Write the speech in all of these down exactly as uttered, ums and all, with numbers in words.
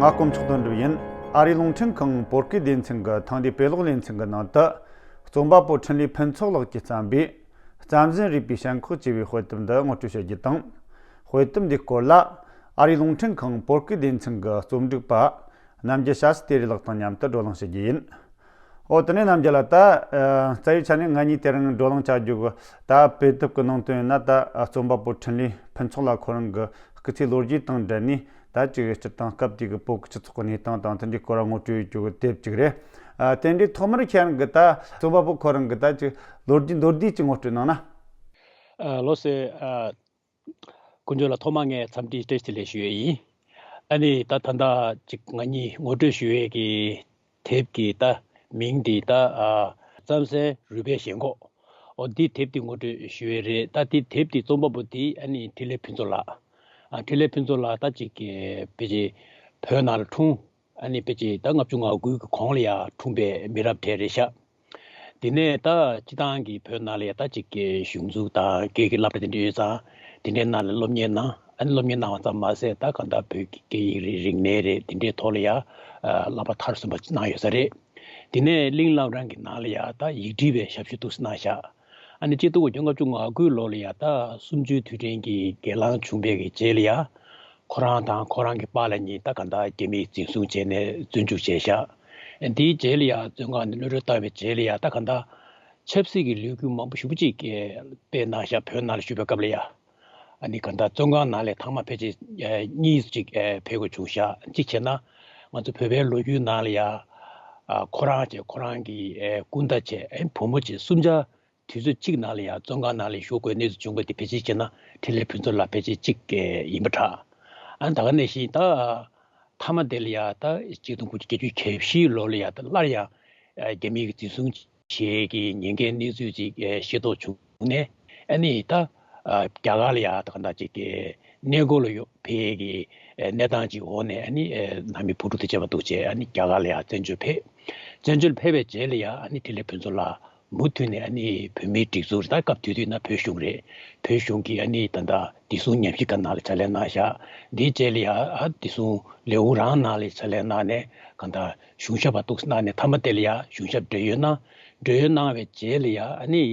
ཨ། དཀོན་མཆོག་དོན་གྲུབ་ཡིན། ཨ་རིའི་རླུང་འཕྲིན་ཁང་བོད་སྐད་སྡེ་ཚན་གྱི་ཐེངས་འདིའི་དཔེ་ཀློག་ལེ་ཚན་གྱི་ནང་དུ། རྩོམ་པ་པོ་འཕྲིན་ལས་ཕུན་ཚོགས་ལགས་ཀྱིས་བརྩམས་པའི། རྩམ་ཟན་རུས་པའི་ཞེན་ཁོག་ཅེས་པའི་དཔེ་དེབ་འདི་ངོ་སྤྲོད་བྱེད་རྒྱུ་དང་། དཔེ་དེབ་འདིའི་སྐོར་ལ། ཨ་རིའི་རླུང་འཕྲིན་ཁང་བོད་སྐད་སྡེ་ཚན་གྱི་རྩོམ་སྒྲིག་པ། རྣམ་རྒྱལ་ཤཱ་སི་ཏེ་རི་ལགས་དང་མཉམ་དུ་བགྲོ་གླེང་བྱེད་རྒྱུ་ཡིན། ཨོ། དེ་ནས་རྣམ་རྒྱལ་ལགས། ད་ཨ་རྩ་བའི་ཆ་ནས་ང་གཉིས་དེ་རིང་བགྲོ་གླེང་བྱ་རྒྱུ་གི་ད་དཔེ་དེབ་ཀྱི་ནང་དོན་ཡིན་ན། ད་རྩོམ་པ་པོ་འཕྲིན་ལས་ཕུན་ཚོགས་ལགས་ཁོ་རང་གི་སྐུ་ཚེ་ལོ་རྒྱུས་དང་འབྲེལ་ནས། ད་ཅིག་སྤྱིར་བཏང་སྐབས་དེ་གི་བོད་ཀྱི་སྤྱི་ཚོགས་ཀྱི་གནས་སྟངས་དང་དེ་འདྲའི་སྐོར་ངོ་སྤྲོད་ཡོད་རྒྱུ་གི་དེབ་ཅིག་རེད། ཨ། དེ་འདྲའི་ཐོག་མར་ཁྱེད་རང་གི་ད་རྩོམ་པ་པོ་ཁོ་རང་གི་ད་ཅིག་ལོ་རྒྱུས་མདོར་བསྡུས་ཅིག་ངོ་སྤྲོད་གནང་ན། ཨ། ལགས་སེ། ཨ། དཀོན་མཆོག་ལགས། ཐོག་མར་ངས་འཚམས་འདྲི་བཀྲ་ཤིས་བདེ་ལེགས་ཞུ་ཡས་ཡིན། ཨ་ནི་ད་ད་ལྟ་ཅིག་ང་གཉིས་ངོ་སྤྲོད་ཞུ་ཡས་ཀྱི་དེབ་ཀྱི་ད་མིང་འདི་ད་ཨ། རྩམ་ཟན་རུས་པའི་ཞེན་ཁོག། ཨོ། འདི་དེབ་འདི་ངོ་སྤྲོད་ཞུ་ཡས་རེད། ད་འདི་དེབ་འདི་རྩོམ་པ་པོ་འདི་ཨ་ནི་འཕྲིན་ལས་ཕུན་ཚོགས་ལགས། ཨ། འཕྲིན་ལས་ཕུན་ཚོགས་ལགས་ད་ཅིག་གི་ཕལ་ཆེར་བོད་ནང་ལ་འཁྲུངས། ཨ་ནི་ཕལ་ཆེར་ད་ལྔ་བཅུ་ང་དགུ་གི་གོང་ལ་ཡ་འཁྲུངས་པའི་མི་རབས་གྲས་རེད་ཤག། དེ་ནས་ད་སྤྱིར་བཏང་གི་བོད་ནང་ལ་ཡ་ད་ཅིག་གི་གཞུང་འཛུགས་དང་སྐད་ཀྱི་སློབ་གྲྭ་དེ་འདྲ་ཡོད་ཙང་། དེ་འདྲའི་ནང་ལ་སློབ་གཉེར་གནང་། ཨ་ནི་སློབ་གཉེར་གནང་བ་ཙམ་མ་ཟད། ད་གང་ལྟར་བོད་ཀྱི་སྐད་ཡིག་རིག་རིག་གནས་རེད། དེ་འདྲའི་ཐོག་ལ་ཡ་ཨ་བསླབ་པ་མཐར་སོན་པ་གནང་ཡོད་ས་རེད། དེ་ནས་གླིང་བླ་བྲང་གི་ནང་ལ་ཡ་ད་ཡིག་སྒྲིག་པའི་ཞབས་ཞུ་འདུག་སེ་གནང་ཤག། ཨ་ནི་སྤྱི་ལོ་ཆིག་སྟོང་དགུ་བརྒྱ་ལྔ་བཅུ་ང་དགུ་ལོ་ལ་ཡ་ད་གསུམ་བཅུའི་དུས་དྲན་གྱི་སྒེར་ལངས་བྱུང་བའི་གི་རྗེས་ལ་ཡ། ཁོ་རང་དང་ཁོ་རང་གི་པཱ་ལགས་གཉིས་ད་གང་ལྟར་རྒྱ་མིས་འཛིན་བཟུང་བྱས་ནས་བཙོན་འཇུག་བྱས་ཤག། དེའི་རྗེས་ལ་ཡ་བཙོན་ཁང་ནས་གློད་གྲོལ་བཏང་བའི་རྗེས་ལ་ཡ་ད་གང་ལྟར་ཆབ་སྲིད་ཀྱི་ལས་འགུལ་མང་པོ་ཞེ་པོ་ཅིག་སྤེལ་གནང་ཤག། བོད་ནང་ལ་བཞུགས་པའི་སྐབས་ལ་ཡ། ཨ་ནི་གང་ལྟར་བཙོན་ཁང་ནང་ལ་ཐེངས་མ་ཕལ་ཆེར་གཉིས་ཅིག་ཕེབས་དགོས་བྱུང་ཤག། གཅིག་བྱས་ན་ང་ཚོ་བོད་པའི་ལོ་རྒྱུས་ནང་ལ་ཡ། ཁོ་རང་བྱས། ཁོ་རང་གི་སྐུ་ཟླ་བྱས། བུ་མོ་བྱས། གསུམ་ཆ་དུས་ཚོད་གཅིག་ནང་ལ་ཡང་བཙོན་ཁང་ནང་ལ་བཞུགས་དགོས་གནས་ཚུལ་བྱུང་བ་དེ་ཕལ་ཆེར་བྱས་ན་འཕྲིན་ལས་ཕུན་ཚོགས་ལགས་ཕལ་ཆེར་གཅིག་ཡིན་པ་འདྲ། ཨ། ད་ག་ནང་བཞིན་ད་མཐའ་མ་དེ་ལ་ཡང་ད་ཆིག་སྟོང་དགུ་བརྒྱ་བརྒྱད་ཅུ་གྱ་བཞི་ལོ་ལ་ཡང་ད་སླར་ཡང་རྒྱ་མིས་འཛིན་བཟུང་བྱེད་ཀྱི་ཉེན་ཁའི་གནས་ཚུལ་ཅིག་ཤེས་རྟོགས་བྱུང་ནས། ཨ་ནི་ད་རྒྱ་གར་ལ་ཡང་ད་ག་འདྲ་ཅིག་གནས་སྐོར་ལ་ཡོད་ཕེབས་ཀྱི་གནས་སྟངས་ཅིག་འོག་ནས། ཨ་ནི་ནང་མི་བུ་ཕྲུག་དང་བཅས་པ་འདུག་བྱས། ཨ་ནི་རྒྱ་གར་ལ་ཡང་བཙན་བྱོལ་ཕེབས། བཙན་བྱོལ་ཕེབས་པའི་རྗེས་ལ་ཡང་ཨ་ནི་འཕྲིན་ལས་ཕུན་ཚོགས་ལགས་མུ་མཐུད་ནས་ཨ་ནི་བོད་མིའི་སྒྲིག་འཛུགས། ད་སྐབས་དེ་དུས་ན་བོད་གཞུང་རེད། བོད་གཞུང་གི་ཨ་ནི་ད་ལྟ་བདེ་སྲུང་ཉམས་ཞིབ་ཁང་ནང་ལ་ཕྱག་ལས་གནང་ཤག། དེའི་རྗེས་ལ་ཡང་ཨ་བདེ་སྲུང་ལེའུ་རང་ནང་ལ་ཕྱག་ལས་གནང་ནས། གང་ལྟར་གཞུང་ཞབས་པ་འདུག་སེ་གནང་ནས། མཐའ་མ་དེ་ལ་ཡང་གཞུང་ཞབས་བགྲེས་ཡོལ་གནང་། བགྲེས་ཡོལ་གནང་བའི་རྗེས་ལ་ཡང་ཨ་ནི་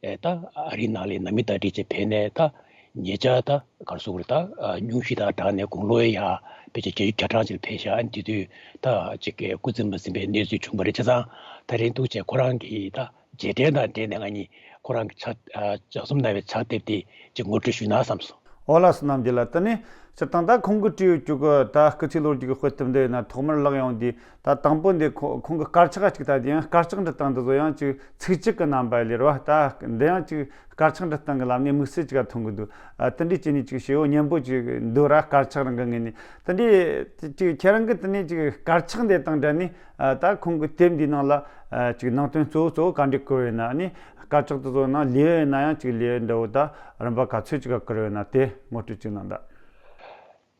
ཨེ་ད་ཨ་རིའི་ནང་ལ་ནང་མི་བརྡ་སྤྲོད་བྱས་ཕེབས་ནས། ད་ཉེ་ཆར་ད་ག་རེ་ཟེར་དགོས་རེད། ད་ཨ་སྙུང་གཞི་དང་སྦྲགས་ནས་དགུང་ལོ་ཡང་ཕལ་ཆེར་བརྒྱད་ཅུ་གྱ་གྲངས་ཅིག་ལ་ཕེབས་ཤག། ཨ་ནི་དེ་དུས་ད་ཅིག་གི་སྐུ་ཚེ་མ་ཟིན་པའི་གནས་ཚུལ་བྱུང་བ་རེད། བྱས་ཙང་ད་རིང་འདུག་བྱས་ཁོ་རང་གི་ད་རྗེས་དྲན་དང་འབྲེལ་ནས་ང་གཉིས་ཁོ་རང་གི་ཕྱག་ཨ་ལྗགས་རྩོམ་གནང་བའི་ཕྱག་དེབ་དེ་ཅིག་ངོ་སྤྲོད་ཞུས་ན་བསམས་སོང་། ཨོ་ལགས་སོ། རྣམ་རྒྱལ་ལགས། དེ་ནས་སྤྱིར་བཏང་ད་ཁོང་གིས་བྲིས་ཡོད་རྒྱུ་གི་ད་སྐུ་ཚེ་ལོ་རྒྱུས་ཀྱི་དཔེ་དེབ་འདི་ཡིན་ན་ཐོག་མར་ལག་ཡོང་དུས། ད་དང་པོ་འདི་ཁོ་ཁོང་གི་དཀར་ཆག་ཅིག་ད་དེ་ཡང་དཀར་ཆག་འབྲི་སྟངས་འདི་ཚོ་ཡང་ཅིག་ཚིགས་བཅད་ཀྱི་རྣམ་པ་ལས་རེད་བ། ད་འདི་ཡང་ཅིག་དཀར་ཆག་འབྲི་སྟངས་ཀྱི་ལམ་ནས་དམིགས་བསལ་ཅིག་མཐོང་གི་འདུག། ཨ། དེ་འདྲའི་ཅིག་ནས་ཅིག་ཞེ་པོ་སྙན་པོ་ཅིག་འདུག་ར། དཀར་ཆག་རང་གི་ངོས་ནས། དེ་འདྲའི་ཅིག་ཁྱེད་རང་གིས་དེ་ནས་ཅིག་དཀར་ཆག་འདི་དང་འབྲེལ་ནས། ཨ། ད་ཁོང་གི་དེབ་འདིའི་ནང་ལ་ཨ་ཅིག་ནང་དོན་གཙོ་བོ་གཙོ་བོ་ག་འདྲ་བཀོད་ཡོད་ན། ཨ་ནི་དཀར་ཆག་དེ་ཚོ་ནང་ལེའུ་ཡིན་ན་ཡང་ཅིག་ལེའུ་འདྲ་བོ་ད་རིམ་པ་ག་ཚོད་ཅིག་ག་བཀོད་ཡོད་ན་དེ་ངོ་སྤྲོད་ཅིག་གནང་དང་།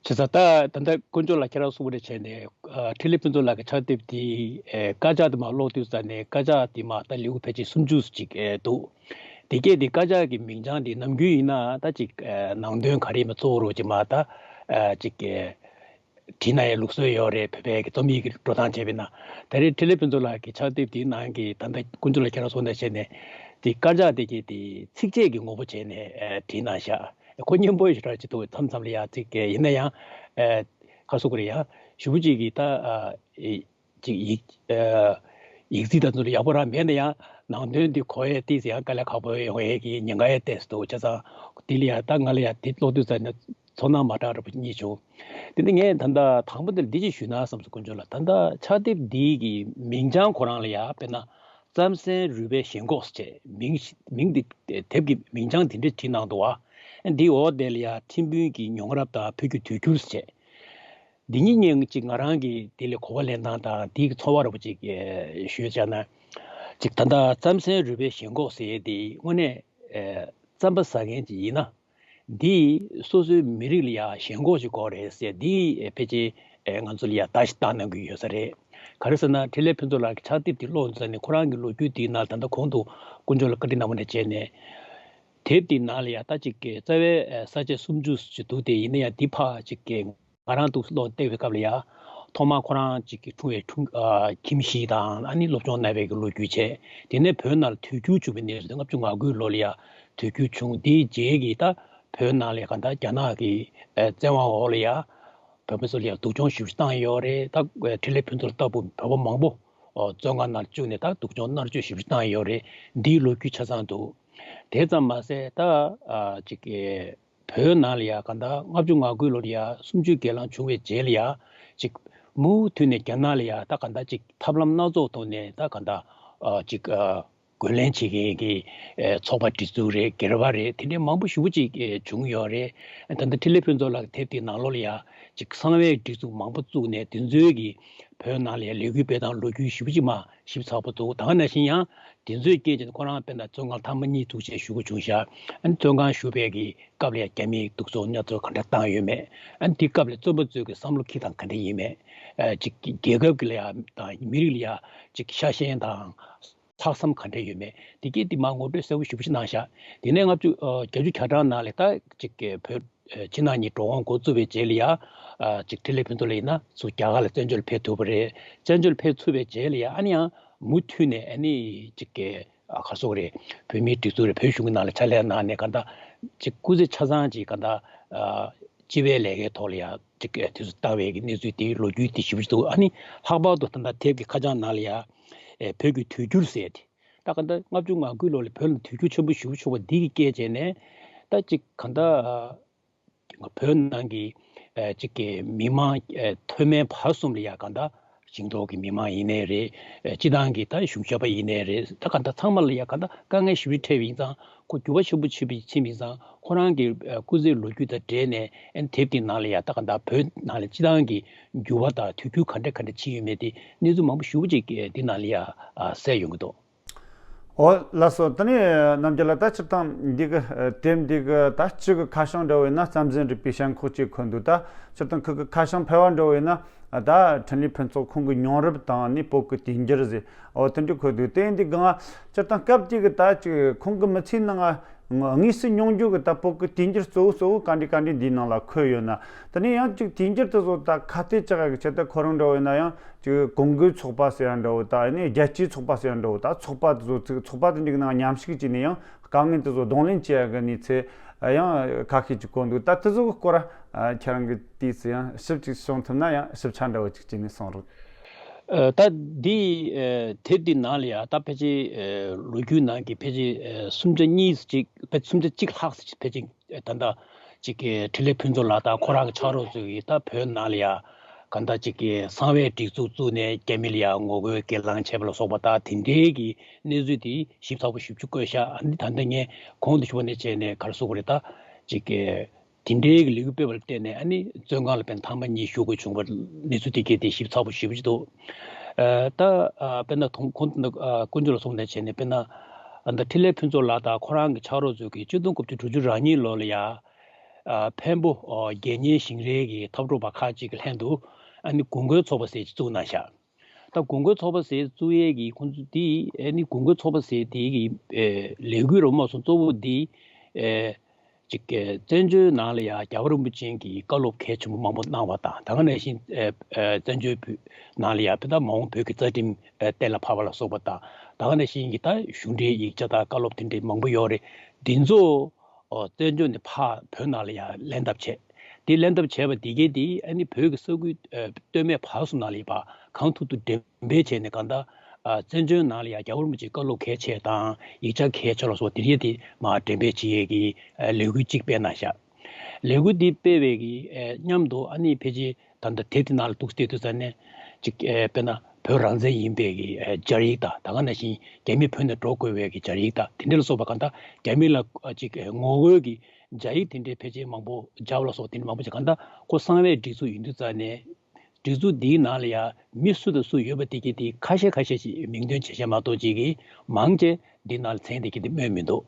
བྱས་ཙང་ད་ད་ལྟ་དཀོན་མཆོག་ལགས་ཁྱེད་རང་གསུངས་པ་འདྲ་བྱས་ནས། ཨ། འཕྲིན་ལས་ཕུན་ཚོགས་ལགས་ཀྱི་ཕྱག་དེབ་དེ་ཨེ་དཀར་ཆག་དེ་མར་ཀློག་དུས་ཙ་ནས། དཀར་ཆག་དེ་མར་ད་ལེའུ་ཕལ་ཆེར་སུམ་ཅུ་ཅིག་ཨེ་འདུག། དེ་སྐད་དེ་དཀར་ཆག་གི་མིང་བྱང་དེ་ནམ་རྒྱུན་ཡིན་ན་ད་ཅིག་ཨེ་ནང་དོན་ག་རེ་མ་གཙོ་བོ་རོ་ཅིག་མར་ད་ཨ་ཅིག་ཨེ་བྲིས་ན་ཡང་ལུགས་སྲོལ་ཡོད་རེད། བོད་པའི་གི་རྩོམ་ཡིག་གི་འགྲོ་སྟངས་བྱས་པ་ཡིན་ན། ད་རེས་འཕྲིན་ལས་ཕུན་ཚོགས་ལགས་ཀྱི་ཕྱག་དེབ་དེའི་ནང་གི་ད་ལྟ་དཀོན་མཆོག་ལགས་ཁྱེད་རང་གསུངས་ནང་བཞིན་བྱས་ནས། དེ་དཀར་ཆག་དེ་གི་དེ་ཚིགས་བཅད་ཀྱི་ངོ་བོ་བྱས་ནས་ཨེ་བྲིས་གནང་ཤག། ཁོ་སྙན་པོ་ཞེ་དྲག་ཅིག་འདུག། མཚམས་མཚམས་ལ་ཡང་ཚིག་གི་ཡིན་ན་ཡང་ཨེ་ག་རེ་ཟེར་དགོས་རེད། ཡང་ཞེ་པོ་ཅིག་གི་ད་ཨ་ཨེ་ཅིག་ཡིག་ཨ་ཡིག་རྩིས་དང་ཚོ་ཡག་པོ་རང་མེད་ན་ཡང་། ནང་དོན་འདི་གོ་ཡས་ཏོག་ཙམ་ཡང་དཀའ་ལས་ཁག་པོ་ཡོང་ཡས་ཀྱི་ཉེན་ཁ་ཡང་ཏོག་ཙམ་འདུག། བྱས་ཙང་དེ་ལ་ཡང་ད་ང་ལ་ཡང་དེ་ཀློག་དུས་ཙ་ནས་ཚོར་སྣང་མ་འདྲ་འདྲ་པོ་རྙེད་བྱུང་། དེ་ནས་ངས་ད་ལྟ་དང་པོ་འདིར་འདི་ཅིག་ཞུས་ན་བསམ་སོང་། དཀོན་མཆོག་ལགས། ད་ལྟ་ཕྱག་དེབ་འདི་གི་མིང་བྱང་ཁོ་རང་ལ་ཡང་དཔེར་ན་རྩམ་ཟན་རུས་པའི་ཞེན་ཁོག་ཟེར་བྱས་མིང་མིང་འདི། དེབ་ཀྱི་མིང་བྱང་དེ་འདྲ་བྲིས་གནང་འདུག་བ། འདིའི་འོག་དེ་ལ་ཡང་ཁྲིམས་དཔོན་གྱི་མྱོང་རབས་དང་བོད་ཀྱི་དུས་འགྱུར་ཟེར་བྱས། འདི་གཉིས་གཉིས་ཅིག་ང་རང་གི་དེ་ལ་གོ་བ་ལེན་སྟངས་དང་དེའི་ཚོར་བ་འདྲ་པོ་ཅིག་ཨེ་ཞུས་བྱས་ན། ཅིག་ད་ལྟ་རྩམ་ཟན་རུས་པའི་ཞེན་ཁོག་ཟེར་ཡས་དེ་དངོས་གནས་ཨེ་རྩམ་པ་ཟ་མཁན་ཅིག་ཡིན་ན། འདིས་སོ་སོའི་མི་རིགས་ལ་ཡང་ཞེན་ཁོག་ཅིག་དགོས་རེད་ཟེར། འདིས་ཨེ་ཕལ་ཆེར་ཨེ་ང་ཚོ་ལ་ཡང་བརྡ་ཞིག་བཏང་གནང་གི་ཡོད་ས་རེད། ག་རེ་ཟེར་ན། འཕྲིན་ལས་ཕུན་ཚོགས་ལགས་ཀྱི་ཕྱག་དེབ་དེ་ཀློག་ཙ་ནས་ཁོ་རང་གི་ལོ་རྒྱུས་དེའི་ནང་ད་ལྟ་གོང་དུ་དཀོན་མཆོག་ལགས་བཀའ་འདྲི་གནང་བ་ནང་བྱས་ནས། དེབ་དེའི་ནང་ལ་ཡང་ད་ཅིག་གི་རྩ་བའི་ས་བཅད་སུམ་ཅུ་ཅིག་འདུག་སྟེ། ཡིན་ན་ཡང་འདི་ཕར་ཅིག་གི་ང་རང་འདུག་ཀློག་བལྟས་པའི་སྐབས་ལ་ཡང་ ཐོག་མར་ཁོ་རང་ཅིག་གི་འཁྲུངས་པའི་འཁྲུངས་ཨ་ཁྱིམ་གཞིས་དང་ཨ་ནི་སློབ་སྦྱོང་གནང་བའི་གི་ལོ་རྒྱུས་བྱས། དེ་ནས་བོད་ནང་ལ་དུས་འགྱུར་བྱུང་བའི་གནས་ཚུལ་དེ་ལྔ་བཅུ་ང་དགུའི་ལོ་ལ་ཡ་དུས་འགྱུར་བྱུང་། དེའི་རྗེས་ཀྱི་ད་བོད་ནང་ལ་ཡ་གང་ལྟར་རྒྱ་ནག་གི་ཨ་བཙན་དབང་འོག་ལ་ཡ་བོད་པ་ཚོ་ལ་ཡ་སྡུག་སྦྱོང་ཞེ་པོ་ཅིག་བཏང་ཡོད་རེད། ད་འཕྲིན་ལས་ཕུན་ཚོགས་ལྟ་བུ་བོད་པ་མང་པོ་ཨོ་བཙོན་ཁང་ནང་བཅུག་ནས་ད་སྡུག་སྦྱོང་མནར་གཅོད་ཞེ་པོ་ཅིག་བཏང་ཡོད་རེད། འདིའི་ལོ་རྒྱུས་ཆ་ཚང་འདུག་དེ་ཙམ་མ་ཟད་ད་ཨ་ཅིག་གི་བོད་ནང་ལ་ཡ་གང་ལྟར་ལྔ་བཅུ་ང་དགུའི་ལོར་ཡ་གསུམ་བཅུའི་སྒེར་ལངས་བྱུང་བའི་རྗེས་ལ་ཡ་ཅིག་མུ་མཐུད་ནས་རྒྱ་ནག་ལ་ཡ་ད་གང་ལྟར་ཅིག་ཐབས་ལམ་སྣ་ཚོགས་ཐོག་ནས་ད་གང་ལྟར་ཨ་ཅིག་ཨ་རྒོལ་ལན་བྱེད་མཁན་གྱི་ཨ་ཚོགས་པ་སྒྲིག་འཛུགས་རེད། སྒེར་པ་རེད། དེ་འདྲའི་མང་པོ་ཞེ་པོ་ཅིག་ཨ་བྱུང་ཡོད་རེད། ད་ལྟ་འཕྲིན་ལས་ཕུན་ཚོགས་ལགས་ཀྱི་དེབ་དེའི་ནང་ལོགས་ལ་ཡ་ཅིག་གསང་བའི་སྒྲིག་འཛུགས་མང་པོ་བཙུགས་ནས་དེ་ཚོའི་གི་བོད་ནང་ལ་ཡ་ལས་འགུལ་སྤེལ་སྟངས་ལོ་རྒྱུས་ཞེ་པོ་ཅིག་མར་ཞིབ་ཚགས་པོ་འདུག་ད་ག་ནང་བཞིན་ཡང་དེ་ཚོའི་རྐྱེན་བྱས་ནས་ཁོ་རང་དཔེར་ན་བཙོན་ཁང་ཐེངས་མ་གཉིས་བཙུགས་བྱས་བཞུགས་དགོས་བྱུང་ཤག་ཨ་ནི་བཙོན་ཁང་བཞུགས་པའི་གི་སྐབས་ལ་ཡང་རྒྱ་མིས་གདུག་རྩུབ་བརྙས་བཅོས་ག་འདྲ་བཏང་ཡོད་མེད། ཨ་ནི་དེ་སྐབས་ལ་བཙོན་པ་ཚོའི་གི་བསམ་བློ་འཁྱེར་སྟངས་ག་འདྲ་ཡིན་མེད། ཨ་ཅིག་རྒྱལ་ཁབ་ཀྱི་ལ་ཡ་དང་མི་རིགས་ལ་ཡ་ཅིག་ཤ་ཞེན་དང་ལྷག་བསམ་ག་འདྲ་ཡོད་མེད། དེ་གས་དེ་མར་ངོ་སྤྲོད་གསལ་པོ་ཞེ་པོ་ཅིག་གནང་ཤག་དེ་ནས་ལྔ་བཅུ་ཨ་བརྒྱད་ཅུ་གྱ་གྲངས་ནང་ལ་ད་ཅིག་གི་བོད་ཕྱི་ནང་གཉིས་འགྲོ་འོང་འགོ་བཙུགས་པའི་རྗེས་ལ་ཡ། ཨ་ཅིག་འཕྲིན་ལས་ཕུན་ཚོགས་ལགས་ཡིན་ན་ཚུར་རྒྱ་གར་ལ་བཙན་བྱོལ་ཕེབས་ཐུབ་པ་རེད། བཙན་བྱོལ་ཕེབས་ཚུགས་པའི་རྗེས་ལ་ཡ་ཨ་ནི་ཡང་མུ་མཐུད་ནས་ཨ་ནི་ཅིག་གི་ཨ་ག་རེ་ཟེར་དགོས་རེད། བོད་མིའི་སྒྲིག་འཛུགས་རེད། བོད་གཞུང་གི་ནང་ལ་ཕྱག་ལས་གནང་ནས་གང་ལྟར་ཅིག་སྐུ་ཚེ་ཆ་ཚང་ཅིག་གང་ལྟར་ཨ་སྤྱི་པའི་ལས་ཀའི་ཐོག་ལ་ཡ་ཅིག་དུས་སུ་བཏང་བའི་གི་གནས་ཚུལ་དེའི་ལོ་རྒྱུས་དེ་ཞེ་པོ་ཅིག་འདུག་ཨ་ནི་ལྷག་པར་དུ་ད་ལྟ་དེབ་ཀྱི་ཁ་བྱང་ནང་ལ་ཡ་ཨེ་བོད་ཀྱི་དུས་འགྱུར་ཟེར་ཏེ། ད་ག་ད་ལྔ་བཅུ་ང་དགུའི་ལོ་ལ་བོད་ལ་དུས་འགྱུར་ཆེན་པོ་ཞེ་པོ་བྱུང་བ་འདི་གི་སྐད་བྱས་ནས་ད་ཅིག་གང་ལྟར་བོད་ནང་གི་ཨ་ཅིག་གི་མི་མང་ཨ་མཐོ་དམན་བར་གསུམ་ལ་ཡ་གང་ལྟར་ཞིང་འབྲོག་གི་མི་མང་ཡིན་ནའི་རེད། ཨ་སྤྱི་བཏང་གི་ད་གཞུང་ཞབས་པ་ཡིན་ནའི་རེད། ད་གང་ལྟར་ཚང་མ་ལ་ཡ་གང་ལྟར་དཀའ་ངལ་ཞེ་པོ་འཕྲད་པ་ཡིན་ཙང་ཁོ་འགྱུར་བ་ཆེན་པོ་ཕྱིན་པ་ཕྱིན་པ་ཡིན་ཙང་ཁོ་རང་གི་ཨ་སྐུ་ཚེའི་ལོ་རྒྱུས་དང་འབྲེལ་ནས་ཨ་དེབ་ཀྱི་ནང་ལ་ཡ་ད་གང་ལྟར་བོད་ནང་ལ་སྤྱི་བཏང་གི་འགྱུར་བ་དང་དུས་འགྱུར་ག་འདྲ་ག་འདྲ་ཕྱིན་ཡོད་མེད་དེ་གནས་ཚུལ་མང་པོ་ཞེ་པོ་ཅིག་འདི་ནང་ལ་ཡ་ཨ་གསལ་ཡོང་གི་འདུག་ཨོ་ལགས་སོ། དེ་ནས་རྣམ་རྒྱལ་ལགས་ད་སྤྱིར་བཏང་འདི་གི་ཨ་དེབ་འདི་གི་ད་སྤྱི་གི་ཁ་བྱང་འདྲ་བོ་ཡིན་ན་རྩམ་ཟན་རིག་པའི་ཞེན་ཁོག་ཅེས་འཁོད་འདུག་ད་སྤྱིར་བཏང་ཁོ་གི་ཁ་བྱང་ཕལ་བ་འདྲ་བོ་ཡིན་ན་ཨ་ད་འཕྲིན་ལས་ཕུན་ཚོགས་ཁོང་གི་མྱོང་རིམ་དང་ནི་བོད་ཀྱི་དུས་འགྱུར་ཟེར་ཨོ་དེ་འདྲ་འཁོད་འདུག་དེ་འདི་གང་སྤྱིར་བཏང་སྐབས་དེ་གི་ད་ཅིག་ཁོང་གི་མི་ཚེའི་ནང་ང་དངོས་སུ་མྱོང་རྒྱུ་གི་ད་བོད་ཀྱི་དུས་འགྱུར་གཙོ་བོ་གཙོ་བོ་ག་འདྲ་ག་འདྲ་འདིའི་ནང་ལ་འཁོད་ཡོད་ན། དེ་ནས་ཡང་ཅིག་དུས་འགྱུར་དེ་ཚོ་ད་ཁ་གཏད་གཅོག་ཡ་གི་ཆེད་དུ་ཁོ་རང་འདྲ་བོ་ཡིན་ན་ཡང་ཅིག་གོང་བུའི་ཚོགས་པ་ཟེར་ཡ་འདྲ་བོ་དང་ཨ་ནི་རྒྱལ་སྤྱིའི་ཚོགས་པ་ཟེར་ཡ་འདྲ་བོ་དང་ཚོགས་པ་དེ་ཚོ་ཚིག་ཚོགས་པ་དེ་འདྲའི་ནང་མཉམ་ཞུགས་བྱས་ནས་ཡང་དཀའ་ངལ་དེ་ཚོ་གདོང་ལེན་བྱེད་ཡ་གི་གནས་ཚུལ་ཡང་ཁ་ཤས་ཅིག་བཀོད་འདུག་ད་དེ་ཚོ་གི་སྐོར་ཨ་ཁྱེད་རང་གི་དུས་སུ་ཡང་ཞིབ་ཅིག་གསུང་ཐུབ་ན་ཡང་ཞིབ་ཆ་འདྲ་བོ་ཅིག་བྱས་ནས་གསུང་རོགས། ཨ་ད་འདི་ཨ་དེབ་འདི་ནང་ལ་ཡ་ད་ཕལ་ཆེར་ཨ་ལོ་རྒྱུས་ནང་གི་ཕལ་ཆེར་ཨ་སུམ་ཆ་གཉིས་ཅིག་ཕལ་སུམ་ཆ་གཅིག་ལྷག་ཙམ་ཕལ་ཆེར་ད་ལྟ་ཅིག་གི་འཕྲིན་ལས་ཕུན་ཚོགས་ལགས་དང་ཁོ་རང་གི་ཕྱག་རོགས་ཚོས་ཀྱིས་ད་བོད་ནང་ལ་ཡ་གང་ལྟར་ཅིག་གི་གསང་བའི་སྒྲིག་འཛུགས་བཙུགས་ནས་རྒྱ་མི་ལ་ཡ་ངོ་རྒོལ་སྒེར་ལངས་བྱས་པ་ལ་སོགས་པ་དང་དེ་འདྲའི་གི་གནས་ཚུལ་དེ་ཞིབ་ཚགས་པོ་ཞིབ་ཅིག་བཀོད་ཤག་ཨ་ནི་ད་ལྟ་ངས་གོང་དུ་ཞུས་པ་ནས་བྱས་ནས་ག་རེ་ཟེར་དགོས་རེད། ད་ཅིག་གི་དེ་འདྲའི་གི་ལས་འགུལ་སྤེལ་བ་ལ་བརྟེན་ནས་ཨ་ནི་བཙོན་ཁང་ལ་དཔེར་ན་ཐེངས་མ་གཉིས་བཞུགས་དགོས་བྱུང་བ་གནས་ཚུལ་དེ་གས་དེ་ཞིབ་ཚགས་པོ་ཞེ་པོ་ཅིག་འདུག་ཨ་ད་ཨ་དཔེར་ན་དུང་གོང་དུ་ཨ་དཀོན་མཆོག་ལགས་གསུངས་ནས་བྱས་ནས་དཔེར་ན་ཨ་ད་འཕྲིན་ལས་ཕུན་ཚོགས་ལགས་དང་ཁོ་རང་གི་ཕྱག་རོགས་ཚོས་ཀྱིས་ཆིག་སྟོང་དགུ་བརྒྱ་དྲུག་ཅུ་རེ་གཉིས་ལོ་ལ་ཡ་ཨ་འཕན་པོ་ཨ་རྒྱལ་གཉེར་ཞིང་རལ་གྱི་འཐབ་གྲོགས་པ་ཁག་ཅིག་གི་ལྷན་དུ་ཨ་ནི་དགོང་དགོང་ཚོགས་པ་ཟེར་ཅིག་བཙུགས་གནང་ཤག་ད་དགོང་དགོང་ཚོགས་པ་ཟེར་བཙུགས་ཡས་ཀྱི་ཁོང་ཚོ་དེ་ཨ་ནི་དགོང་དགོང་ཚོགས་པ་ཟེར་དེ་གི་ཨེ་ལས་འགུལ་རོ་མ་སོང་གཙོ་བོ་དེ་ཨེ་ཅིག་གི་བཙན་བྱོལ་ནང་ལ་ཡང་རྒྱལ་བ་རིན་པོ་ཆེ་གིས་བཀའ་སློབ་གལ་ཆེན་པོ་མང་པོ་གནང་བ་དང་ད་ག་ནང་བཞིན་ཨེ་ཨེ་བཙན་བྱོལ་བོད་ནང་ལ་ཡང་བོད་ད་མ་འོངས་བོད་ཀྱི་རྩ་ཁྲིམས་ཨེ་གཏན་ལ་ཕབ་པ་ལ་སོགས་པ་དང་ད་ག་ནང་བཞིན་གྱི་ད་གཞུང་འབྲེལ་ཡིག་ཆ་དང་བཀའ་སློབ་དེ་འདྲའི་མང་པོ་ཡོད་རེད། འདི་ཚོ་ཨོ་བཙན་བྱོལ་ནས་ཕར་བོད་ནང་ལ་ཡང་ལན་འདེབས་བྱས། དེ་ལན་འདེབས་བྱས་པ་དེ་གས་དེ་ཨ་ནི་བོད་ཀྱི་ས་ཁུལ་ཨ་སྟོད་སྨད་བར་གསུམ་ནང་ལ་ཡོད་པ་གང་ཐུབ་ཐུབ་འགྲེམས་སྤེལ་བྱས་ནས་གང་ལྟར་ཨ་བཙན་བྱོལ་ནང་ལ་ཡང་རྒྱལ་བ་རིན་པོ་ཆེའི་བཀའ་སློབ་གལ་ཆེ་དང་ཡིག་ཆ་གལ་ཆེ་ལ་སོགས་དེ་རིགས་དེ་མར་འགྲེམས་སྤེལ་བྱེད་ཡས་ཀྱི་ཨ་ལས་འགུལ་གཅིག་སྤེལ་གནང་ཤག་ལས་འགུལ་འདི་སྤེལ་བའི་གི་ཨ་མཉམ་དུ་ཨ་ནི་ཕལ་ཆེར་ད་ལྟ་དེབ་དེ་ནང་ལ་འདུག་སེ་བལྟས་དུས་ཙམ་ནས་ཅིག་ཨ་དཔེར་ན་བོད་རང་བཙན་ཡིན་པའི་གི་ཨ་སྦྱར་ཡིག་དང་ད་ག་ནང་བཞིན་རྒྱ་མི་བོད་ནས་འགྲོ་དགོས་པའི་གི་སྦྱར་ཡིག་དང་དེ་འདྲ་ལ་སོགས་པ་གང་ལྟར་རྒྱ་མི་ལ་ཨ་ཅིག་ཨ་ངོ་རྒོལ་གྱི་སྦྱར་ཡིག་དེ་འདྲའི་ཕལ་ཆེར་མང་པོ་སྦྱར་བ་ལ་སོགས་དེ་འདྲ་མང་པོ་ཅིག་གང་ལྟར་ཁོ་གསང་བའི་སྒྲིག་འཛུགས་ཡིན་དུས་ཙང་ནས་སྒྲིག་འཛུགས་འདིའི་ནང་ལ་ཡང་མི་སུ་དང་སུ་ཡོད་པ་དེ་གྱད་དེ་ཁ་ཤས་ཁ་ཤས་ཤིག་མིང་འདོན་བྱེད་བྱེད་མ་གཏོགས་ཅིག་གིས་མང་ཆེ་འདིའི་ནང་ལ་མཚན་དེ་གྱད་དེ་སྨོས་མི་འདུག་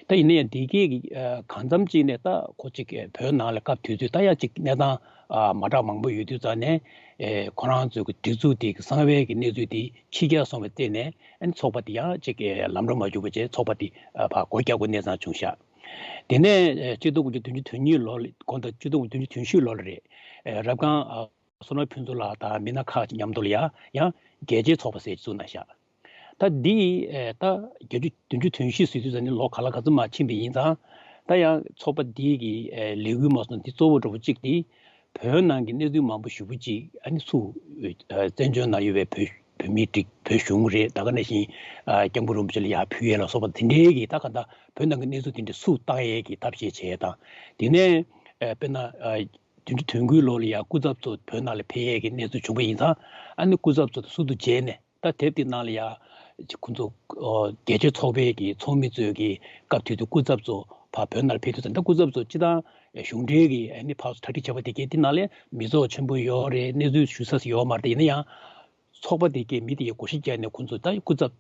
ད་ཡིན་ན་ཡང་འདི་གྱད་ཀྱི་ཨ་གང་འཚམ་ཅིག་ནས་ད་ཁོ་ཅིག་བོད་ནང་ལ་སྐབས་དུས་ཚོད་ད་ཡང་ཅིག་གནས་སྟངས་ཨ་མ་འདྲ་མང་པོ་ཡོད་དུས་ཙང་ནས་ཨེ་ཁོ་རང་ཚོའི་གི་སྒྲིག་འཛུགས་དེ་གི་གསང་བའི་གི་གནས་ཚུལ་དེ་ཕྱི་གྱར་སོང་བའི་སྟེང་ནས་ཨ་ནི་ཚོགས་པ་དེ་ཡང་ཅིག་གི་ལམ་འགྲོ་མ་འཇུག་པ་བྱས་ཚོགས་པ་དེ་ཨ་ཕར་སྒོ་རྒྱག་དགོས་གནས་ཚང་བྱུང་ཤག་དེ་ནས་ཨེ་གཅིག་སྟོང་དགུ་བརྒྱ་བདུན་ཅུ་དོན་གཉིས་ལོ་ལ་དགོང་དག་གཅིག་སྟོང་དགུ་བརྒྱ་བདུན་ཅུ་དོན་བཞི་ལོ་ལ་རེད། ཨེ་རབ་སྒང་ཨ་ བསོད་ནམས་ཕུན་ཚོགས་ལགས་དང་མི་སྣ་ཁག་ཅིག་མཉམ་དུ་ལ་ཡ་ཡང་རྒྱལ་གཅེས་ཚོགས་པ་ཟེར་ཅིག་བཙུགས་གནང་ཤག་ད་འདི་ད་བརྒྱད་ཅུ་བདུན་ཅུ་དོན་བཞི་ཟེར་དུས་ཙམ་ནས་ལོ་ག་ལ་ག་ཚོད་མ་ཕྱིན་པ་ཡིན་ཙང་། ད་ཡང་ཚོགས་པ་འདི་གི་ལས་འགུལ་མ་སོང་འདི་གཙོ་བོ་འདྲ་པོ་གཅིག་འདི་བོད་ནང་གི་གནས་ཚུལ་མང་པོ་ཞེ་པོ་ཅིག་ཨ་ནི་ཚུར་བཙན་བྱོལ་ནང་ཡོད་པའི་བོད་བོད་མི་སྒྲིག་བོད་གཞུང་རེད། ད་ག་ནང་བཞིན་སྐྱབས་མགོན་རིན་པོ་ཆེ་ལ་ཡར་ཕུལ་ཡས་ལ་སོགས་པ་དེ་འདྲའི་གི་ད་ག་ད་བོད་ནང་གི་གནས་ཚུལ་དེ་འདྲ་ཚུར་བཏང་ཡས་ཀྱི་ཐབས་ཤེས་བྱས་དང་། དེ་ནས་དཔེར་ན་བདུན་ཅུ་དོན་དགུའི་ལོ་ལ་ཡ་སྐུ་ཚབ་ཚོ་བོད་ནང་ལ་ཕེབས་ཡས་ཀྱི་གནས་ཚུལ་བྱུང་པ་ཡིན་ཙང་། ཨ་ནི་སྐུ་ཚབ་ཚོ་དང་ཟུར་དུ་མཇལ་ནས་ད་དེབ་དེ་ནང་ལ་ཡ་ཁོང་ཚོ་རྒྱལ་གཅེས་ཚོགས་པའི་གི་ཚོགས་མི་ཚོས་ཀྱི་སྐབས་དུས་དུ་སྐུ་ཚབ་ཚོ་ཕར་བོད་ནང་ལ་ཕེབས་དུས་ཙམ་ད་སྐུ་ཚབ་ཚོ་སྤྱི་བཏང་གཞུང་འབྲེལ་གྱི་ཨ་ནི་ཕར་ཚུར་གྲ་སྒྲིག་བྱས་པ་དེ་གའི་དེ་ནང་ལ་མི་ཚོགས་ཆེན་པོ་ཡོད་རེད། གནས་ཚུལ་ཞུ་ས་ཡོད་མ་རེད། དེ་ཡིན་ན་ཡང་། ཚོགས་པ་དེ་གའི་མི་དེ་གའི་བགོ་བཤའ་བརྒྱབ་ནས་ཁོང་ཚོ་ད་སྐུ་ཚབ་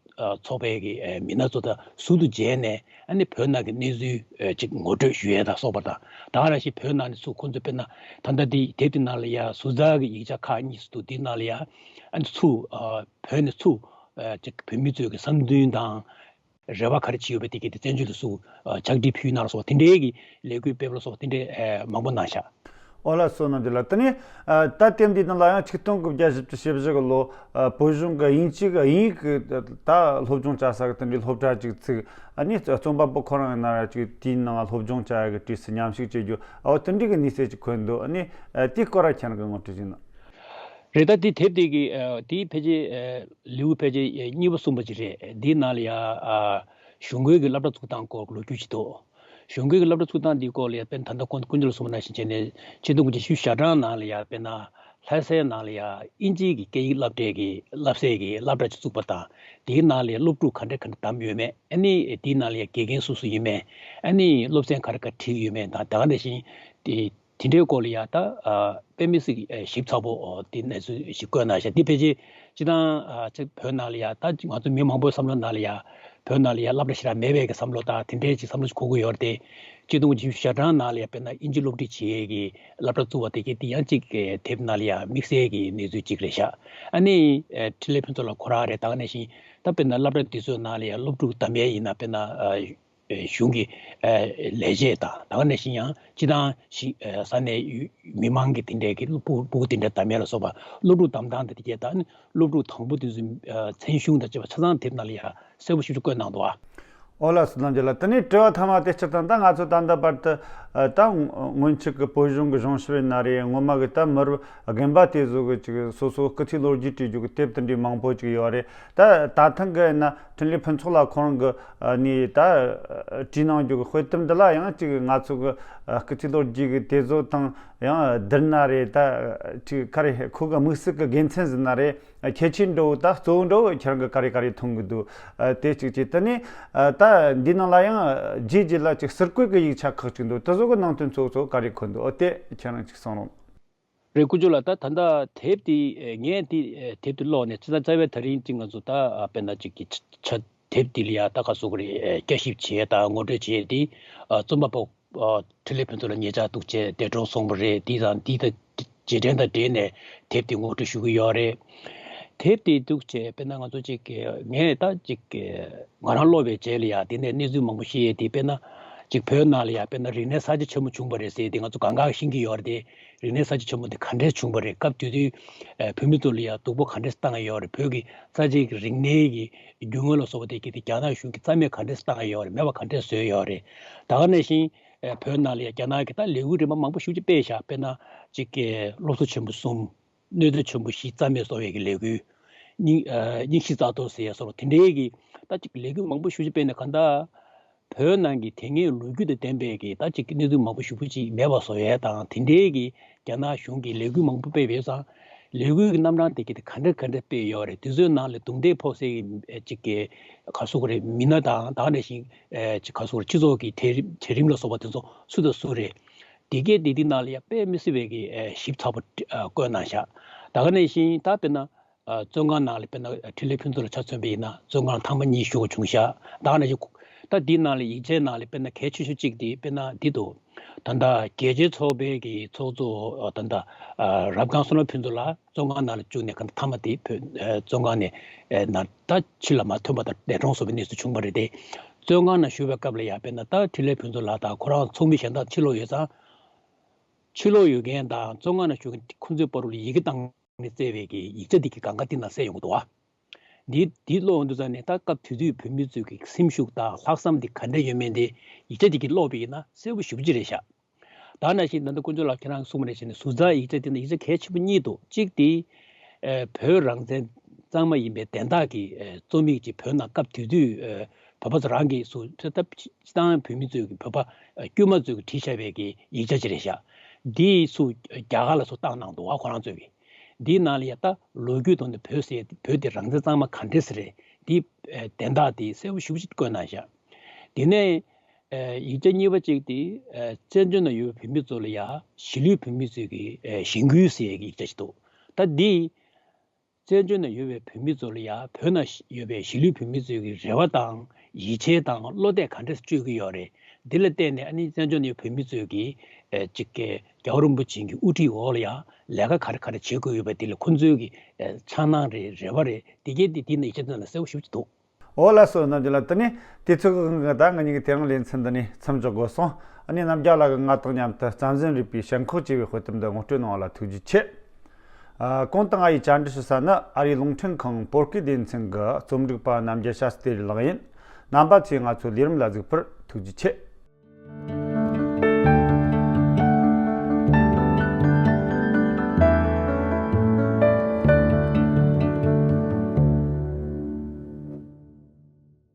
ཚོགས་པའི་གི་མི་སྣ་ཚོ་ད་ཟུར་དུ་མཇལ་ནས་ཨ་ནི་བོད་ནང་གི་གནས་ཚུལ་ཅིག་ངོ་སྤྲོད་ཞུ་ཡས་དང་སོགས་པ་དང་། ད་ག་རང་བཞིན་བོད་ནང་ནས་ཚུར་ཁོང་ཚོ་དཔེར་ན་ད་ལྟ་དེ་དེབ་དེ་ནང་ལ་ཡ་ཟུར་ཟ་གི་ཡིག་ཆ་ཁག་གཉིས་སུ་འདུག་དེ་ནང་ལ་ཡ་ཨ་ནི་ཚུར་བོད་ནས་ཚུར་ཅིག་བོད་མི་ཚོའི་གི་བསམ་འདུན་དང་། རེ་བ་ག་རེ་བྱས་ཡོད་པ་དེ་གའི་དེ་བཙན་བྱོལ་དུ་སུ་ཕྱག་བྲིས་ཕུལ་གནང་ལ་སོགས་པ་དེ་འདྲའི་གི་ལས་འགུལ་སྤེལ་བ་ལ་སོགས་པ་དེ་འདྲའི་མང་པོ་གནང་ཤག་ཨོ་ལགས་སོ། རྣམ་རྒྱལ་ལགས། དེ་ནས་ད་དེབ་འདི་ནང་ལ་ཡང་ཆིག་སྟོང་དགུ་བརྒྱ་བཞི་བཅུ་ཞེ་བཞི་གི་ལོ་བོད་གཞུང་གི་དབྱིན་ཇི་གི་དབྱིན་ཡིག་གི་ད་སློབ་སྦྱོང་བྱ་ས་གི་དེ་འདྲའི་སློབ་གྲྭ་ཅིག་བཙུགས། ཨ་ནི་རྩོམ་པ་པོ་ཁོ་རང་གི་ནང་ལ་ཅིག་དེའི་ནང་སློབ་སྦྱོང་བྱ་ཡ་གི་བྲིས་སུ་མཉམ་ཞུགས་བྱེད་རྒྱུ་ཨོ་དེ་འདྲའི་གི་གནས་ཚུལ་ཅིག་འཁོད་འདུག་ཨ་ནི་དེའི་སྐོར་ར་ཁྱེད་རང་གི་ངོ་སྤྲོད་ཅིག་གནང་། རེད། ད་དེ་དེབ་དེ་གི་དེའི་ཕལ་ཆེར་ལེའུ་ཕལ་ཆེར་གཉིས་པ་གསུམ་པ་ཅིག་རེད། འདིའི་ནང་ལ་ཡ་གཞུང་སྒེར་གྱི་སློབ་གྲྭ་བཙུགས་སྟངས་སྐོར་ལོ་རྒྱུས་ཅིག་འདུག་གཞུང་སྒེར་གྱི་སློབ་གྲྭ་བཙུགས་སྟངས་འདིའི་སྐོར་ལ་ཡ་དཔེར་ན་ད་ལྟ་ཀུན་ཀུན་སྤྱོད་ལ་གསུངས་པ་ནང་བཞིན་བྱས་ནས་ཆིག་སྟོང་དགུ་བརྒྱ་བཞི་བཅུ་ཞེ་གྲངས་ནང་ལ་ཡ་དཔེར་ན་ལྷ་སའི་ནང་ལ་ཡ་དབྱིན་ཇིའི་གི་སྐད་ཡིག་སློབ་གྲྭའི་གི་སློབ་ཟུར་གྱི་སློབ་གྲྭ་ཅིག་བཙུགས་པ་དང་། དེའི་ནང་ལ་ཡ་སློབ་ཕྲུག་ག་འདྲ་ག་འདྲ་བདམས་ཡོད་མེད། ཨ་ནི་དེའི་ནང་ལ་ཡ་དགེ་རྒན་སུ་སུ་ཡིན་མེད། ཨ་ནི་སློབ་ཚན་ག་རེ་ག་ཁྲིད་ཡོད་མེད་དང་། ད་ག་ནང་བཞིན་དེ་དེ་འདྲའི་སྐོར་ལ་ཡ་ད་དཔེ་མི་སྲིད་ཞིབ་ཚགས་པོ་དེ་གནས་ཚུལ་ཞིག་བཀོད་གནང་ཤག་དེ་ཕལ་ཆེར་སྤྱི་བཏང་ཅིག་བོད་ནང་ལ་ཡ་ད་ང་ཚོ་མི་མང་པོའི་བསམ་བློ་ནང་ལ་ཡ་བོད་ནང་ལ་ཡ་སློབ་གྲྭ་ཞེ་དྲག་མེད་པའི་གི་བསམ་བློ་དང་དེ་འདྲའི་ཅིག་བསམ་བློ་ཞིག་འཁོར་གི་ཡོད་རེད་དེ། ཆིག་སྟོང་དགུ་བརྒྱ་བཞི་བཅུ་ཞེ་གྲངས་ནང་ལ་ཡ་དཔེར་ན་དབྱིན་ཇི་སློབ་ཁྲིད་བྱེད་ཡས་ཀྱི་སློབ་གྲྭ་བཙུགས་པ་དེ་གི་དེ་ཡང་ཅིག་དེབ་ནང་ལ་ཡ་དམིགས་བསལ་གྱི་གནས་ཚུལ་ཅིག་རེད་ཤག་ཨ་ནི་འཕྲིན་ལས་ཕུན་ཚོགས་ལགས་ཁོ་རང་རེད། ད་ག་ནང་བཞིན་ད་དཔེར་ན་སློབ་གྲྭ་དེ་ཚོའི་ནང་ལ་ཡ་སློབ་ཕྲུག་བདམས་ཡས་ཡིན་ན་དཔེར་ན། གཞུང་གི་ལས་བྱེད་དང་། ད་ག་ནང་བཞིན་ཡང་སྤྱི་བཏང་ཞིག་ས་གནས་མི་མང་གི་དེ་འདྲའི་གི་སློབ་ཕྲུག་སྤུ་གུ་དེ་འདྲ་བདམས་ཡས་ལ་སོགས་པ་སློབ་ཕྲུག་བདམས་སྟངས་དང་དེ་གའི་ད་ནི་སློབ་ཕྲུག་དང་པོ་དེ་ཚོའི་མཚན་གཞུང་དང་བཅས་པ་ཆ་ཚང་དེབ་ནང་ལ་ཡང་གསལ་པོ་ཞིབ་ཏུ་བཀོད་གནང་འདུག་ཨ། ཨོ་ལགས་སོ། རྣམ་རྒྱལ་ལགས། དེ་ནས་དྲི་བ་མཐའ་མ་དེ་སྤྱིར་བཏང་ད་ང་ཚོ་ད་ལྟ་བར་དུ་ད་སྔོན་ཆད་ཀྱི་བོད་གཞུང་གི་གཞུང་ཞབས་ཡིན་ན་རེད། སྔོན་མ་གི་ད་མི་རབས་རྒན་པ་དེ་ཚོ་གི་ཅིག་སོ་སོ་སྐུ་ཚེ་ལོ་རྒྱུས་བྲིས་རྒྱུ་གི་དེབ་དེ་འདྲའི་མང་པོ་ཅིག་ཡོད་རེད། ད་ད་ཐེངས་གི་ཡིན་ན་འཕྲིན་ལས་ཕུན་ཚོགས་ལགས་ཁོ་རང་གི་ནས་ད་བྲིས་གནང་རྒྱུ་གི་དཔེ་དེབ་འདི་ལ་ཡང་ཅིག་ང་ཚོ་གི་སྐུ་ཚེ་ལོ་རྒྱུས་ཀྱི་དེབ་བཟོ་དང་ཡང་བསྡུར་ན་རེད། ད་ཅིག་ག་རེ་ཁོ་གི་དམིགས་བསལ་གྱི་དགེ་མཚན་ཟེར་ན་རེད། ཁྱད་ཆོས་འདྲ་བོ་ད་གཙོ་བོ་འདྲ་བོ་ཁྱེད་རང་གི་ག་རེ་ག་རེ་མཐོང་གི་འདུག་དེ་གཅིག་བྱས། དེ་ནས་ད་འདི་ནང་ལ་ཡང་རྗེས་རྗེས་ལ་ཅིག་ཟུར་བཀོད་ཀྱི་ཡིག་ཆ་ཁག་ཅིག་འདུག་དེ་ཚོ་གི་ནང་དོན་ཚོ་ཚོ་ག་རེ་འཁོད་འདུག་ཨོ་དེ་ཁྱེད་རང་ཅིག་གསུང་རོགས། རེད། ཀུན་སྤྱོད་ལགས། ད་ད་ལྟ་དེབ་དེ་ངས་དེ་དེབ་དེ་ཀློག་ནས་ཅི་ད་རྩ་བའི་ད་རིང་ཅིག་ང་ཚོ་ད་དཔེར་ན་ཅིག་གི་ཆ་དེབ་དེ་ལ་ཡ་ད་ག་ཟེར་དགོས་རེད། བསྐྱར་ཞིབ་བྱས་དང་ངོ་སྤྲོད་བྱས་དེ་རྩོམ་པ་པོ་འཕྲིན་ལས་ཕུན་ཚོགས་ལགས་ཉེ་ཆར་འདུག་བྱས་འདས་གྲོངས་སོང་བ་རེད། དེ་དང་དེ་དང་རྗེས་དྲན་དང་འབྲེལ་ནས་དེབ་དེ་ངོ་སྤྲོད་ཞུ་གི་ཡོད་རེད། དེབ་དེ་འདུག་བྱས་དཔེར་ན་ང་ཚོ་ཅིག་གི་ངས་ད་ཅིག་གི་ང་རང་ཀློག་པའི་རྗེས་ལ་ཡ་དེ་ནས་གནས་ཚུལ་མང་པོ་ཤེས་ཡས་དེ་དཔེར་ན་ཅིག་བོད་ནང་ལ་ཡ་དཔེར་ན་རིག་གནས་གསར་བརྗེ་ཆེན་མོ་བྱུང་བ་རེད་ཟེར་དེ་ང་ཚོ་གང་ག་ཤེས་ཀྱི་ཡོད་རེད་དེ། རིག་གནས་གསར་བརྗེ་ཆེན་མོ་དེ་ག་འདྲས་བྱུང་བ་རེད། སྐབས་དེ་དུས་ཨ་བོད་མི་ཚོ་ལ་ཡ་སྡུག་པོ་ག་འདྲས་བཏང་ཡོད་རེད། བོད་ཀྱི་གསར་བརྗེ་གི་རིག་གནས་ཀྱི་རྒྱུ་དངོས་ལ་སོགས་པ་དེ་གི་དེ་རྒྱ་ནག་གཞུང་གིས་རྩ་མེད་ག་འདྲས་བཏང་ཡོད་རེད། མེད་པ་ག་འདྲས་བཟོས་ཡོད་རེད། ད་ག་ནང་བཞིན་ཨ་བོད་ནང་ལ་ཡ་རྒྱ་ནག་གིས་ད་ལས་འགུལ་རིམ་པ་མང་པོ་ཞེ་པོ་ཅིག་སྤེལ་ཤག་དཔེར་ན་ཅིག་གི་སློབ་གསོ་ཆེན་པོ་གསུམ། གནོད་འཚེ་ཆེན་པོ་བཞི་རྩ་མེད་བཟོ་བའི་གི་ལས་འགུལ། རྙིང་ཨ་རྙིང་ཞེན་རྩ་གཏོར་ཟེར་ཡ་སོགས་དེ་འདྲའི་གི་ད་ཅིག་ལས་འགུལ་མང་པོ་ཞེ་པོ་ཅིག་སྤེལ་ནས་གང་ལྟར། བོད་ནང་གི་དེ་སྔའི་ལོ་རྒྱུས་དང་ལྡན་པའི་གི་ད་ཅིག་གི་གནས་ཚུལ་མང་པོ་ཞེ་པོ་ཅིག་མེད་པ་བཟོ་ཡས་དང་དེ་འདྲའི་གི་རྒྱ་ནག་གཞུང་གིས་ལས་འགུལ་མང་པོ་སྤེལ་བའི་སང་། ལས་འགུལ་གྱི་རྣམ་གྲངས་དེ་གི་དེ་ག་འདྲ་ག་འདྲ་སྤེལ་ཡོད་རེད། དེ་ཚོའི་ནང་ལ་རྡུང་རྡེག་ཕོག་སའི་གི་ཅིག་གི་ག་ཟེར་དགོས་རེད། མི་སྣ་དང་ད་ག་ནང་བཞིན་ཅིག་ག་ཟེར་དགོས་རེད། སྤྱི་ཚོགས་ཀྱི་གྲལ་རིམ་གྲལ་རིམ་ལ་སོགས་པ་དེ་ཚོ་སུ་དང་སུ་རེད། དེ་གས་དེ་དེ་ནང་ལ་ཡ་དཔེ་མི་སྲིད་པའི་གི་ཞིབ་ཚགས་པོ་བཀོད་གནང་ཤག་ད་ག་ནང་བཞིན་ད་དཔེར་ན། བཙོན་ཁང་ནང་ལ་དཔེར་ན་འཕྲིན་ལས་ཕུན་ཚོགས་ལ་ཆ་མཚོན་པ་ཡིན་ན་བཙོན་ཁང་ཐེངས་མ་གཉིས་བཞུགས་པ་བྱུང་ཤག་ད་ག་ནང་བཞིན་ད་འདི་ནང་ལ་ཡིག་ཆའི་ནང་ལ་དཔེར་ན་གལ་ཆེ་ཤོས་གཅིག་དེ་དཔེར་ན་འདི་འདུག་ད་ལྟ་རྒྱལ་གཅེས་ཚོགས་པའི་གི་ཚོགས་གཙོ་ད་ལྟ་རབ་སྒང་བསོད་ནམས་ཕུན་ཚོགས་ལགས་བཙོན་ཁང་ནང་ལ་བཅུག་ནས་གང་ལྟར་ཐེངས་མ་དེ་བོད་བཙོན་ཁང་ནས་ནང་ད་ཕྱི་ལ་མ་ཐོན་པ་དང་འདས་གྲོངས་སོང་བའི་གནས་ཚུལ་བྱུང་བ་རེད་དེ། བཙོན་ཁང་ནང་བཞུགས་པའི་སྐབས་ལ་ཡ་དཔེར་ན་ད་འཕྲིན་ལས་ཕུན་ཚོགས་ལགས་དང་ཁོ་རང་ཚོགས་མི་གཞན་དག་ཕྱིར་ལོག་ཡོད་ཙང་། ཕྱི་ལོགས་ཡོད་མཁན་དང་བཙོན་ཁང་ནང་བཞུགས་མཁན་ཁོང་ཚོའི་བར་ལ་ཡི་གེ་བཏང་ནས་བསྩལ་བའི་གི་ཡིག་ཆ་འདི་གི་གང་ག་འདི་ནང་གསལ་ཡོང་གི་འདུག་བ། འདི་འདི་ཀློག་ཡོང་དུས་ཙང་ནས་ད་སྐབས་དེ་དུས་བོད་མི་ཚོའི་གི་སེམས་ཤུགས་དང་ལྷག་བསམ་འདི་ག་འདྲ་ཡོད་མེད་འདི་ཡིག་ཆ་འདི་གི་ཀློག་པ་ཡིན་ན་གསལ་པོ་ཞེ་པོ་ཅིག་རེད་ཤག་ད་ནང་བཞིན་ད་ལྟ་དཀོན་མཆོག་ལགས་ཁྱེད་རང་གསུངས་པ་ནང་བཞིན་ཟུར་ཟ་ཡིག་ཆ་འདི་ནང་ཡིག་ཆ་གལ་ཆེན་པོ་གཉིས་འདུག་གཅིག་དེ། ཨེ། བོད་རང་བཙན་གཙང་མ་ཡིན་པའི་དན་རྟགས་ཀྱི་ཨེ། རྩོམ་ཡིག་ཅིག་བོད་ནང་སྐབས་དེ་དུས་ཨེ། བོད་པ་ཚོ་རང་གིས་སུ་ད་སྤྱི་བཏང་བོད་མི་ཚོས་ཀྱི་བོད་པ་ཨེ། དཀྱུས་མ་ཚོས་ཀྱི་བྲིས་བཞག་པའི་གི་ཡིག་ཆ་ཅིག་རེད་ཤག་འདི་སུ་རྒྱ་གར་ལ་སུ་བཏང་གནང་འདུག་བ། ཁོ་རང་ཚོས་ཀྱི་འདིའི་ནང་ལ་ཡ་ད་ལོ་རྒྱུས་ཐོག་ནས་བོད་ཟེར་བོད་དེ་རང་བཙན་གཙང་མ་ག་འདྲས་སེ་རེད། འདི་ཨེ། དན་རྟགས་དེ་གསལ་པོ་ཞེ་པོ་ཅིག་བཀོད་གནང་ཤག་དེ་ནས་ཨེ། ཡིག་ཆ་གཉིས་པ་གཅིག་དེ་ཨེ། བཙན་བྱོལ་ནང་ཡོད་པའི་བོད་མི་ཚོ་ལ་ཡ་གཞིས་ལུས་བོད་མི་ཚོས་ཀྱི་ཨེ། ཞི་འགུལ་ཟེར་ཡས་ཀྱི་ཡིག་ཆ་ཞིག་འདུག་ད་འདི་བཙན་བྱོལ་ནང་ཡོད་པའི་བོད་མི་ཚོ་ལ་ཡ་བོད་ནང་ཡོད་པའི་གཞིས་ལུས་བོད་མི་ཚོའི་གི་རེ་བ་དང་ཡིད་ཆེས་དང་བློ་གཏད་ག་འདྲས་སྤྲོད་ཀྱི་ཡོད་རེད། འདི་ལ་བརྟེན་ནས་ཨ་ནི་བཙན་བྱོལ་ནང་ཡོད་བོད་མི་ཚོས་ཀྱི་ཨེ། ཅིག་གི་རྒྱལ་བ་རིན་པོ་ཆེ་གི་དབུ་ཁྲིད་འོག་ལ་ཡ་ལས་ཀ་ག་རེ་ག་རེ་བྱེད་དགོས་ཡོད་པ་འདི་ལ་ཁོང་ཚོའི་གི་ཨེ། འཆར་སྣང་རེད། རེ་བ་རེད། འདི་གས་འདི་འདི་ནང་ཡིག་ཆ་འདི་ནང་གསལ་པོ་ཞེ་པོ་ཅིག་འདུག་འོ་ལགས་སོ། རྣམ་རྒྱལ་ལགས། དེ་ནས་དུས་ཚོད་ཀྱི་དབང་གིས་ད་ང་གཉིས་ཀྱི་དེ་རིང་ལེ་ཚན་འདི་ནས་མཚམས་འཇོག་དགོས་སོང་། ཨ་ནི་རྣམ་རྒྱལ་ལགས་ཀྱིས་ང་དང་མཉམ་དུ་རྩམ་ཟན་རིག་པའི་ཞེན་ཁོག་ཅེས་པའི་དཔེ་དེབ་འདི་ངོ་སྤྲོད་གནང་བ་ལ་ཐུགས་རྗེ་ཆེ། ཨ། གོང་དུ་ང་ཡིས་བཅར་འདྲི་ཞུ་ས་ནི་ཨ་རིའི་རླུང་འཕྲིན་ཁང་བོད་སྐད་སྡེ་ཚན་གྱི་རྩོམ་སྒྲིག་པ་རྣམ་རྒྱལ་ཤཱ་སྟེ་རི་ལགས་ཡིན། རྣམ་པ་ཚོས་ང་ཚོའི་ལས་རིམ་ལ་གཟིགས་པར་ཐུགས་རྗེ་ཆེ།